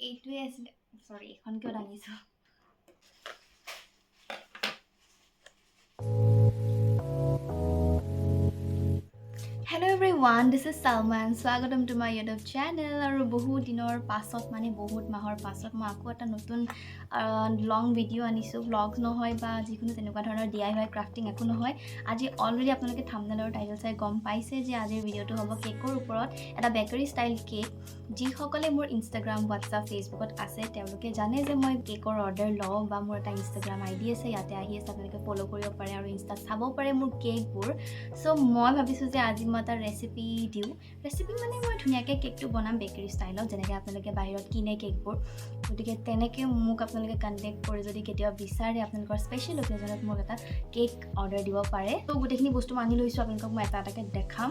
এইটোৱে আছিলে। চৰি, এইখন কিয় দাঙিছোঁ? Hello everyone, this is Salman. স্বাগতম to my YouTube channel. আৰু বহুত দিনৰ পাছত, মানে বহুত মাহৰ পাছত মই আকৌ এটা নতুন লং ভিডিঅ' আনিছোঁ। ভ্লগছ নহয় বা যিকোনো তেনেকুৱা ধৰণৰ ডিআইৱাই, ক্ৰাফটিং একো নহয়। আজি অলৰেডি আপোনালোকে থামনেলৰ টাইটেল চাই গম পাইছে যে আজিৰ ভিডিঅ'টো হ'ব কেকৰ ওপৰত, এটা বেকাৰী ষ্টাইল কেক। যিসকলে মোৰ ইনষ্টাগ্ৰাম, হোৱাটছআপ, ফেচবুকত আছে, তেওঁলোকে জানে যে মই কেকৰ অৰ্ডাৰ লওঁ বা মোৰ এটা ইনষ্টাগ্ৰাম আইডি আছে, ইয়াতে আহি আছে, আপোনালোকে ফ'ল' কৰিব পাৰে আৰু ইনষ্টাত চাব পাৰে মোৰ কেকবোৰ। চ' মই ভাবিছোঁ যে আজি মই এটা ৰেচিপি দিওঁ। ৰেচিপি মানে মই ধুনীয়াকৈ কেকটো বনাম বেকাৰী ষ্টাইলত, যেনেকৈ আপোনালোকে বাহিৰত কিনে কেকবোৰ। গতিকে তেনেকৈ মোক আপোনালোকে কণ্টেক্ট কৰি যদি কেতিয়াবা বিচাৰে, আপোনালোকৰ স্পেচিয়েল অকেজনত মোক এটা কেক অৰ্ডাৰ দিব পাৰে। ত' গোটেইখিনি বস্তু মই আনি লৈছোঁ, আপোনালোকক মই এটা এটাকৈ দেখাম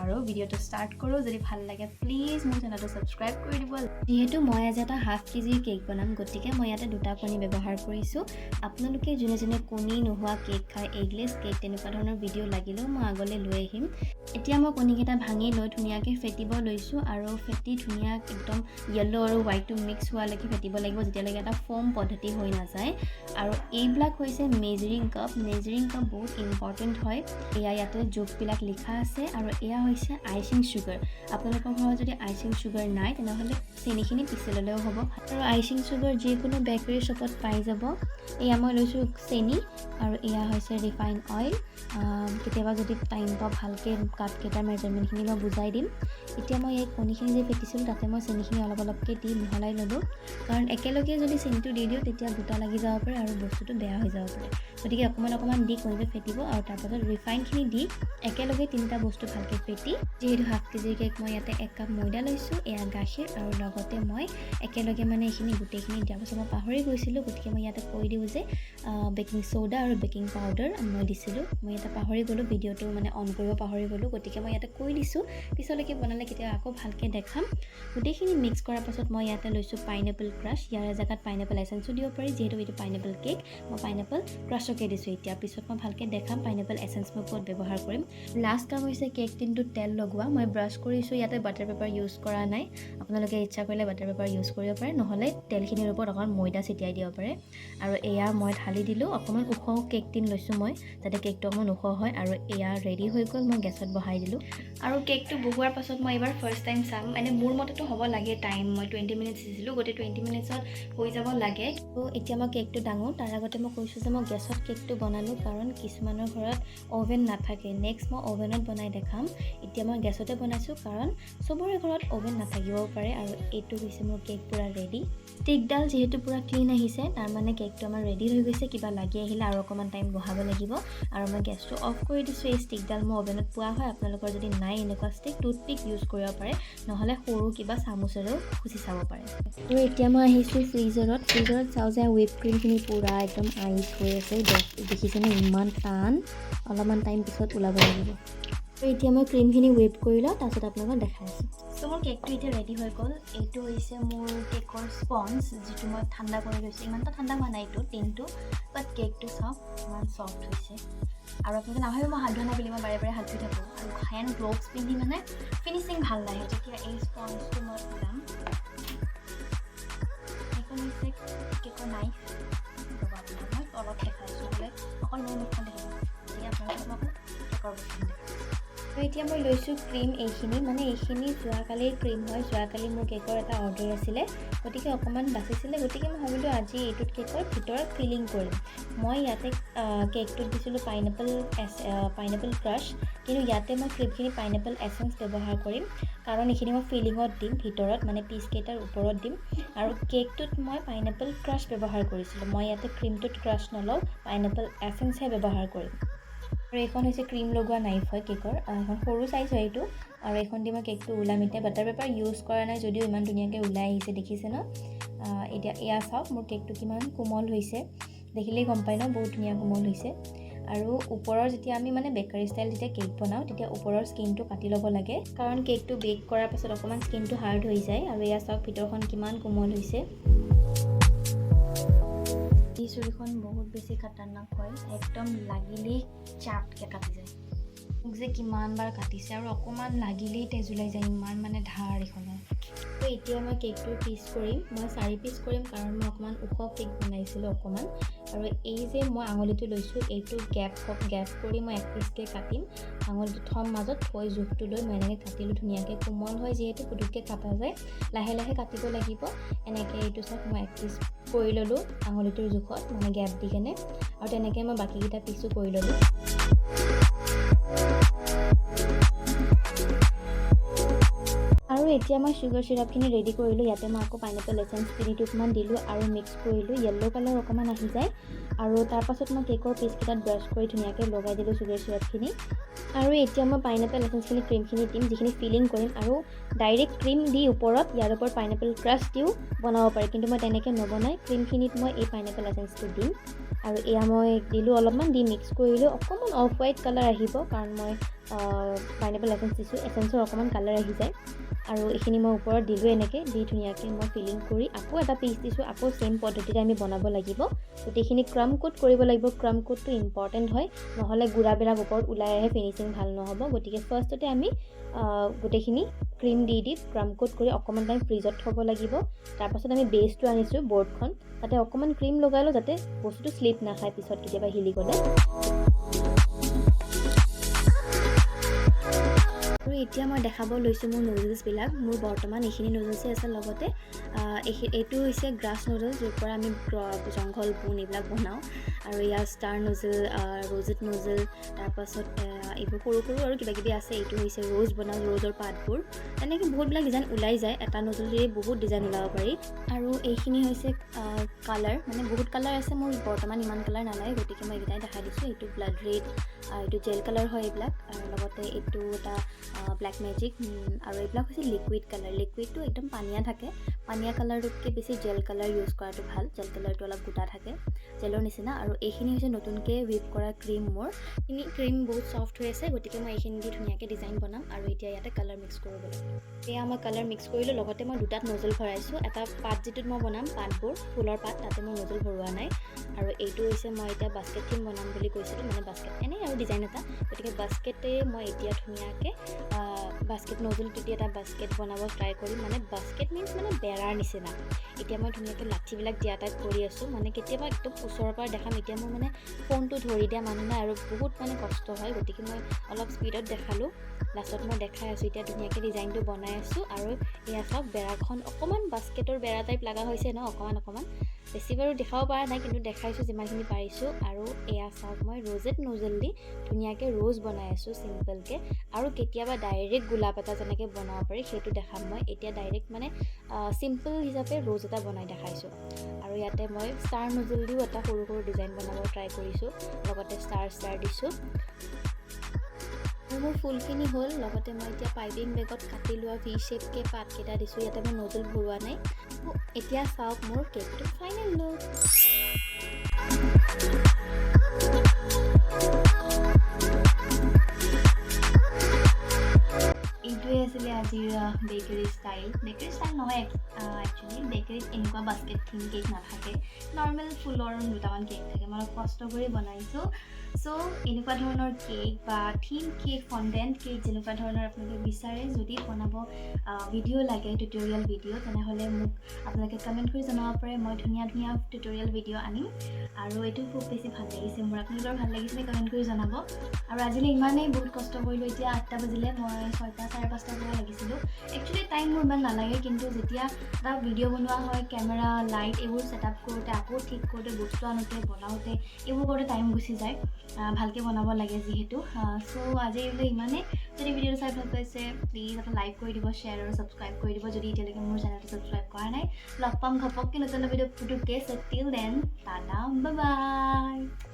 আৰু ভিডিঅ'টো ষ্টাৰ্ট কৰোঁ। যদি ভাল লাগে, প্লিজ মোৰ চেনেলটো ছাবস্ক্ৰাইব কৰি দিব। যিহেতু মই আজি এটা হাফ কেজিৰ কেক বনাম, গতিকে মই ইয়াতে দুটা কণী ব্যৱহাৰ কৰিছোঁ। আপোনালোকে যোনে যোনে কণী নোহোৱা কেক খায়, এগলেছ কেক, তেনেকুৱা ধৰণৰ ভিডিঅ' লাগিলেও মই আগলৈ লৈ আহিম। এতিয়া মই কণীকেইটা ভাঙি লৈ ধুনীয়াকৈ ফেটিব লৈছোঁ আৰু ফেটি ধুনীয়া একদম য়েল্ল' আৰু হোৱাইটটো মিক্স হোৱালৈকে ফেটিব লাগিব, যেতিয়ালৈকে এটা ফ'ম পদ্ধতি হৈ নাযায়। আৰু এইবিলাক হৈছে মেজাৰিং কাপ। মেজাৰিং কাপ বহুত ইম্পৰ্টেণ্ট হয়। এয়া ইয়াতে জোখবিলাক লিখা আছে। আৰু এয়া হৈছে আইচিং চুগাৰ। আপোনালোকৰ ঘৰত যদি আইচিং চুগাৰ নাই, তেনেহ'লে চেনিখিনি পিছি ল'লেও হ'ব। আৰু আইচিং চুগাৰ যিকোনো বেকাৰী শ্বপত পাই যাব। এয়া মই লৈছোঁ চেনি আৰু এয়া হৈছে ৰিফাইন অইল। কেতিয়াবা যদি টাইম পাওঁ, ভালকৈ কাপকেইটাৰ মেজাৰমেণ্টখিনি মই বুজাই দিম। এতিয়া মই এই কণীখিনি যে ফেটিছিলোঁ, তাতে মই চেনিখিনি অলপ অলপকৈ দি মিহলাই ল'লোঁ, কাৰণ একেলগে যদি চেনিটো দি দিওঁ, তেতিয়া গোটা লাগি যাব পাৰে আৰু বস্তুটো বেয়া হৈ যাব পাৰে। গতিকে অকণমান অকণমান দি কণীটো ফেটিব আৰু তাৰপাছত ৰিফাইনখিনি দি একেলগে তিনিটা বস্তু ভালকৈ ফেটি, যিহেতু হাফ কেজিৰ কেক, মই ইয়াতে 1 কাপ ময়দা লৈছোঁ, এয়া গাখীৰ আৰু লগতে মই একেলগে মানে এইখিনি গোটেইখিনি দিয়াৰ পাছত মই পাহৰি গৈছিলোঁ, গতিকে মই ইয়াতে কৈ দিওঁ যে বেকিং চ'ডা আৰু বেকিং পাউডাৰ মই দিছিলোঁ। মই ইয়াতে পাহৰি গ'লোঁ, ভিডিঅ'টো মানে অন কৰিব পাহৰি গ'লোঁ, গতিকে মই ইয়াতে কৈ দিছোঁ। পিছলৈকে বনালে কেতিয়াবা আকৌ ভালকৈ দেখাম। গোটেইখিনি মিক্স কৰাৰ পাছত মই ইয়াতে লৈছোঁ পাইনএপল ক্ৰাছ। ইয়াৰে জেগাত পাইনএপল এচেঞ্চো দিব পাৰি। যিহেতু এইটো পাইনএপল কেক, মই পাইনএপল ক্ৰাছকে দিছোঁ এতিয়া। পিছত মই ভালকৈ দেখাম পাইনএপল এচেঞ্চ মই ক'ত ব্যৱহাৰ কৰিম। লাষ্ট কাম হৈছে কেক টিনটোত তেল লগোৱা। মই ব্ৰাছ কৰিছোঁ, ইয়াতে বাটাৰ পেপাৰ ইউজ কৰা নাই। আপোনালোকে ইচ্ছা কৰিলে বাটাৰ পেপাৰ ইউজ কৰিব পাৰে, নহ'লে তেলখিনিৰ ওপৰত অকণমান ময়দা ছটিয়াই দিব পাৰে। আৰু এয়া মই ঢালি দিলোঁ। অকণমান ওখ কেক টিন লৈছোঁ মই, যাতে কেকটো অকণমান ওখ হয়। আৰু এয়া ৰেডি হৈ গ'ল, মই গেছত বহাই দিলোঁ। আৰু কেকটো বহোৱাৰ পাছত মই এইবাৰ ফাৰ্ষ্ট টাইম চাম। মানে মোৰ মতেতো হ'ব লাগে টাইম, মই 20 মিনিটছ দিছিলোঁ, গতিকে 20 মিনিটছত হৈ যাব লাগে। ত' এতিয়া মই কেকটো দাঙো। তাৰ আগতে মই কৈছোঁ যে মই গেছত কেকটো বনালোঁ, কাৰণ কিছুমানৰ ঘৰত অ'ভেন নাথাকে। নেক্সট মই অ'ভেনত বনাই দেখাম। এতিয়া মই গেছতে বনাইছোঁ, কাৰণ চবৰে ঘৰত অ'ভেন নাথাকিবও পাৰে। আৰু এইটো হৈছে মোৰ কেক পূৰা ৰেডি। ষ্টিকডাল যিহেতু পূৰা ক্লিন আহিছে, তাৰমানে কেকটো আমাৰ ৰেডি হৈ গৈছে। কিবা লাগি আহিলে আৰু অকণমান টাইম বহাব লাগিব। আৰু মই গেছটো অফ কৰি দিছোঁ। এই ষ্টিকডাল মই অ'ভেনত পোৱা হয়। আপোনালোকৰ যদি নাই এনেকুৱা ষ্টিক, টুথপিক ইউজ কৰিব পাৰে, নহ'লে সৰু কিবা চামুচেৰেও খুচি চাব পাৰে। আৰু এতিয়া মই আহিছোঁ ফ্ৰিজাৰত। ফ্ৰিজাৰত চাওঁ যে হুইপ ক্ৰীমখিনি পূৰা একদম আইচ হৈ আছে। দেখিছেনে, ইমান টান! অলপমান টাইম পিছত ওলাব লাগিব। ত' এতিয়া মই ক্ৰীমখিনি হুইপ কৰি লওঁ, তাৰপিছত আপোনালোকক দেখাই আছোঁ। চ' মোৰ কেকটো এতিয়া ৰেডি হৈ গ'ল। এইটো হৈছে মোৰ কেকৰ স্পঞ্জ, যিটো মই ঠাণ্ডা কৰি লৈছোঁ। ইমান এটা ঠাণ্ডা হোৱা নাই এইটো টিনটো, বাট কেকটো চাওক, ইমান ছফ্ট হৈছে। আৰু আপোনালোকে নাভাবিব মই হাত ধোৱা নাই বুলি, মই বাৰে বাৰে হাত ধুই থাকোঁ আৰু হেণ্ড গ্ল'ভছ পিন্ধি মানে ফিনিচিং ভাল নাহে। যেতিয়া এই স্পঞ্জটো মই ওলাম, এইখন হৈছে কেকৰ নাইফ। ৰ'ব, আপোনাক মই তলত দেখাইছোঁ, নহ'লে অকল মোৰ মুখখন দেখিব। গতিকে আপোনালোকক মই অকল কেকৰ বস্তুখিনি দেখাইছোঁ। তো এতিয়া মই লৈছোঁ ক্ৰীম এইখিনি, মানে এইখিনি যোৱাকালিৰ ক্ৰীম হয়। যোৱাকালি মোৰ কেকৰ এটা অৰ্ডাৰ আছিলে, গতিকে অকণমান বাচিছিলে। গতিকে মই ভাবিলোঁ আজি এইটোত কেকৰ ভিতৰত ফিলিং কৰিম। মই ইয়াতে কেকটোত দিছিলোঁ পাইনএপল ক্ৰাছ, কিন্তু ইয়াতে মই ক্ৰীমখিনি পাইনএপল এচেঞ্চ ব্যৱহাৰ কৰিম, কাৰণ এইখিনি মই ফিলিঙত দিম ভিতৰত, মানে পিচকেইটাৰ ওপৰত দিম। আৰু কেকটোত মই পাইনএপল ক্ৰাছ ব্যৱহাৰ কৰিছিলোঁ। মই ইয়াতে ক্ৰীমটোত ক্ৰাছ নলওঁ, পাইনএপল এচেঞ্চহে ব্যৱহাৰ কৰিম। আৰু এইখন হৈছে ক্ৰীম লগোৱা নাইফ হয় কেকৰ। এখন সৰু চাইজ হয় এইটো। আৰু এইখন দি মই কেকটো ওলাম এতিয়া। বাটাৰ পেপাৰ ইউজ কৰা নাই যদিও ইমান ধুনীয়াকৈ ওলাই আহিছে, দেখিছে ন? এতিয়া এয়া চাওক, মোৰ কেকটো কিমান কোমল হৈছে। দেখিলেই গম পায় ন, বহুত ধুনীয়া কোমল হৈছে। আৰু ওপৰৰ যেতিয়া আমি মানে বেকাৰী ষ্টাইল যেতিয়া কেক বনাওঁ, তেতিয়া ওপৰৰ স্কিনটো কাটি ল'ব লাগে, কাৰণ কেকটো বেক কৰাৰ পাছত অকণমান স্কিনটো হাৰ্ড হৈ যায়। আৰু এয়া চাওক, ভিতৰখন কিমান কোমল হৈছে। এই চুৰিখন বহুত বেছি খাতাৰনাক হয়, একদম লাগিলেই চাপকৈ কাটি যায়। মোক যে কিমান বাৰ কাটিছে আৰু অকণমান লাগিলেই তেজ ওলাই যায়, ইমান মানে ধাৰ এইখনৰ। ত' এতিয়া মই কেকটোৰ পিচ কৰিম। মই চাৰি পিচ কৰিম, কাৰণ মই অকণমান ওখ কেক বনাইছিলোঁ অকণমান। আৰু এই যে মই আঙুলিটো লৈছোঁ, এইটো গেপ গেপ কৰি মই এক পিচকৈ কাটিম। আঙুলিটো থ'ম মাজত, থৈ জোখটো লৈ মই এনেকৈ কাটিলোঁ ধুনীয়াকৈ। কোমল হয় যিহেতু, পুটুককৈ কটা যায়। লাহে লাহে কাটিব লাগিব এনেকৈ। এইটো চাওক, মই এক পিচ কৰি ল'লোঁ আঙুলিটোৰ জোখত, মানে গেপ দি কেনে। আৰু তেনেকৈ মই বাকীকেইটা পিচো কৰি ল'লোঁ। আৰু এতিয়া মই চুগাৰ চিৰাপখিনি ৰেডি কৰিলোঁ। ইয়াতে মই আকৌ পাইনএপল এচেঞ্চ 3 টোপমান দিলোঁ আৰু মিক্স কৰিলোঁ। য়েল্ল' কালাৰ অকণমান আহি যায়। আৰু তাৰপাছত মই কেকৰ পিচকেইটাত ব্ৰাছ কৰি ধুনীয়াকৈ লগাই দিলোঁ চুগাৰ চিৰাপখিনি। আৰু এতিয়া মই পাইনএপল এচেঞ্চখিনি ক্ৰীমখিনি দিম, যিখিনি ফিলিং কৰিম। আৰু ডাইৰেক্ট ক্ৰীম দি ওপৰত, ইয়াৰ ওপৰত পাইনএপল ক্ৰাছ দিও বনাব পাৰি, কিন্তু মই তেনেকৈ নবনাই ক্ৰীমখিনিত মই এই পাইনএপল এচেঞ্চটো দিম। আৰু এয়া মই দিলোঁ অলপমান, দি মিক্স কৰিলোঁ। অকণমান অফ হোৱাইট কালাৰ আহিব, কাৰণ মই পাইনএপল এচেঞ্চ দিছোঁ, এচেঞ্চৰ অকণমান কালাৰ আহি যায়। আৰু এইখিনি মই ওপৰত দিলোঁ। এনেকৈ দি ধুনীয়াকৈ মই ফিলিং কৰি আকৌ এটা পিচ দিছোঁ। আকৌ ছেইম পদ্ধতিৰে আমি বনাব লাগিব। গোটেইখিনি ক্ৰাম কোট কৰিব লাগিব। ক্ৰাম কোটটো ইম্পৰ্টেণ্ট হয়, নহ'লে গুড়াবিলাক ওপৰত ওলাই আহে, ফিনিচিং ভাল নহ'ব। গতিকে ফাৰ্ষ্টতে আমি গোটেইখিনি ক্ৰীম দি দি ক্ৰাম কোট কৰি অকণমান টাইম ফ্ৰিজত থ'ব লাগিব। তাৰপাছত আমি বেছটো আনিছোঁ, বৰ্ডখন, তাতে অকণমান ক্ৰীম লগাই লওঁ, যাতে বস্তুটো শ্লিপ নাখায় পিছত কেতিয়াবা হিলি গ'লে। আৰু এতিয়া মই দেখাব লৈছোঁ মোৰ নুডলছবিলাক। মোৰ বৰ্তমান এইখিনি নুডলছেই আছে। লগতে এইটো হৈছে গ্ৰাছ নুডলছ, য'ৰ পৰা আমি জংঘল, বন এইবিলাক বনাওঁ। আৰু ইয়াৰ ষ্টাৰ নজল, ৰ'জেট নজল, তাৰপাছত এইবোৰ সৰু সৰু আৰু কিবা কিবি আছে। এইটো হৈছে ৰ'জ বনাওঁ, ৰ'জৰ পাতবোৰ। তেনেকৈ বহুতবিলাক ডিজাইন ওলাই যায়। এটা নজলেৰে বহুত ডিজাইন ওলাব পাৰি। আৰু এইখিনি হৈছে কালাৰ, মানে বহুত কালাৰ আছে। মোৰ বৰ্তমান ইমান কালাৰ নালাগে, গতিকে মই এইকেইটাই দেখাই দিছোঁ। এইটো ব্লাড ৰেড, এইটো জেল কালাৰ হয় এইবিলাক। আৰু লগতে এইটো এটা ব্লেক মেজিক। আৰু এইবিলাক হৈছে লিকুইড কালাৰ। লিকুইডটো একদম পানীয়া থাকে। পানীয়া কালাৰটোতকৈ বেছি জেল কালাৰ ইউজ কৰাটো ভাল। জেল কালাৰটো অলপ গোটা থাকে, জেলৰ নিচিনা। আৰু এইখিনি হৈছে নতুনকৈ হুইপ কৰা ক্ৰীম। মোৰ এইখিনি ক্ৰীম বহুত ছফ্ট হৈ আছে, গতিকে মই এইখিনি দি ধুনীয়াকৈ ডিজাইন বনাম। আৰু এতিয়া ইয়াতে কালাৰ মিক্স কৰিব লাগিব। এয়া মই কালাৰ মিক্স কৰিলোঁ। লগতে মই দুটাত নজল ভৰাইছোঁ। এটা পাত যিটোত মই বনাম, পাতবোৰ, ফুলৰ পাত, তাতে মই নজল ভৰোৱা নাই। আৰু এইটো হৈছে মই এতিয়া বাস্কেট থিম বনাম বুলি কৈছিলোঁ, মানে বাস্কেট এনেই আৰু ডিজাইন এটা। গতিকে বাস্কেটে মই এতিয়া ধুনীয়াকৈ বাস্কেট নজলটো দি এটা বাস্কেট বনাব ট্ৰাই কৰিম। মানে বাস্কেট মিনছ মানে বেৰাৰ নিচিনা। এতিয়া মই ধুনীয়াকৈ লাঠিবিলাক দিয়া টাইপ কৰি আছোঁ। মানে কেতিয়াবা একদম ওচৰৰ পৰা দেখাম। এতিয়া মোৰ মানে ফোনটো ধৰি দিয়া মানুহ নাই আৰু বহুত মানে কষ্ট হয়, গতিকে মই অলপ স্পীডত দেখালোঁ। লাষ্টত মই দেখাই আছোঁ। এতিয়া ধুনীয়াকৈ ডিজাইনটো বনাই আছোঁ। আৰু এয়া চাওক, বেৰাখন অকণমান বাস্কেটৰ বেৰা টাইপ লগা হৈছে ন অকণমান অকণমান? বেছি বাৰু দেখাব পৰা নাই, কিন্তু দেখাইছোঁ যিমানখিনি পাৰিছোঁ। আৰু এয়া চাওক, মই ৰ'জেট নজল দি ধুনীয়াকৈ ৰ'জ বনাই আছোঁ চিম্পলকৈ। আৰু কেতিয়াবা ডাইৰেক্ট গোলাপ এটা যেনেকৈ বনাব পাৰি, সেইটো দেখাম মই। এতিয়া ডাইৰেক্ট মানে চিম্পল হিচাপে ৰ'জ এটা বনাই দেখাইছোঁ। আৰু ইয়াতে মই ষ্টাৰ নজল দিও এটা সৰু সৰু ডিজাইন বনাব ট্ৰাই কৰিছোঁ, লগতে ষ্টাৰ ষ্টাৰ দিছোঁ। আৰু মোৰ ফুলখিনি হ'ল। লগতে মই এতিয়া পাইপিং বেগত কাটি লোৱা ভি শ্বেপকৈ পাতকেইটা দিছোঁ। ইয়াতে মই নজল ভৰোৱা নাই। এতিয়া চাওক মোৰ কেকটো ফাইনেল লুক। এইটোৱে আছিলে আজিৰ বেকাৰী ষ্টাইল। বেকাৰী ষ্টাইল নহয় একচুৱেলি, বেকাৰীত এনেকুৱা বাস্কেট থিম কেক নাথাকে। নৰ্মেল ফুলৰ দুটামান কেক থাকে। মই অলপ কষ্ট কৰি বনাইছোঁ। চ' এনেকুৱা ধৰণৰ কেক বা থিম কেক, ফণ্ডেণ্ট কেক, যেনেকুৱা ধৰণৰ আপোনালোকে বিচাৰে, যদি বনাব ভিডিঅ' লাগে, টিউটৰিয়েল ভিডিঅ', তেনেহ'লে মোক আপোনালোকে কমেণ্ট কৰি জনাব পাৰে। মই ধুনীয়া ধুনীয়া টিউটৰিয়েল ভিডিঅ' আনিম। আৰু এইটো খুব বেছি ভাল লাগিছে মোৰ। আপোনালোকৰ ভাল লাগিছেনে, কমেণ্ট কৰি জনাব। আৰু আজিলৈ ইমানেই। বহুত কষ্ট কৰিলোঁ। এতিয়া 8টা বাজিলে। মই 6টা, 5:30ৰ পৰা লাগিছিলোঁ। একচুৱেলি টাইম মোৰ ইমান নালাগে, কিন্তু যেতিয়া এটা ভিডিঅ' বনোৱা হয়, কেমেৰা, লাইট এইবোৰ ছেট আপ কৰোঁতে, আকৌ ঠিক কৰোঁতে, বস্তু আনোঁতে, বনাওঁতে, এইবোৰ কৰোঁতে টাইম গুচি যায়। ভালকৈ বনাব লাগে যিহেতু। চ' আজিলৈ ইমানেই। যদি ভিডিঅ'টো চাই ভাল পাইছে, প্লিজ এটা লাইক কৰি দিব, শ্বেয়াৰ আৰু ছাবস্ক্ৰাইব কৰি দিব, যদি এতিয়ালৈকে মোৰ চেনেলটো ছাবস্ক্ৰাইব কৰা নাই। লগ পাম ঘপককৈ নতুন ভিডিঅ' পুটুককৈ। চ' till then, tata, bye.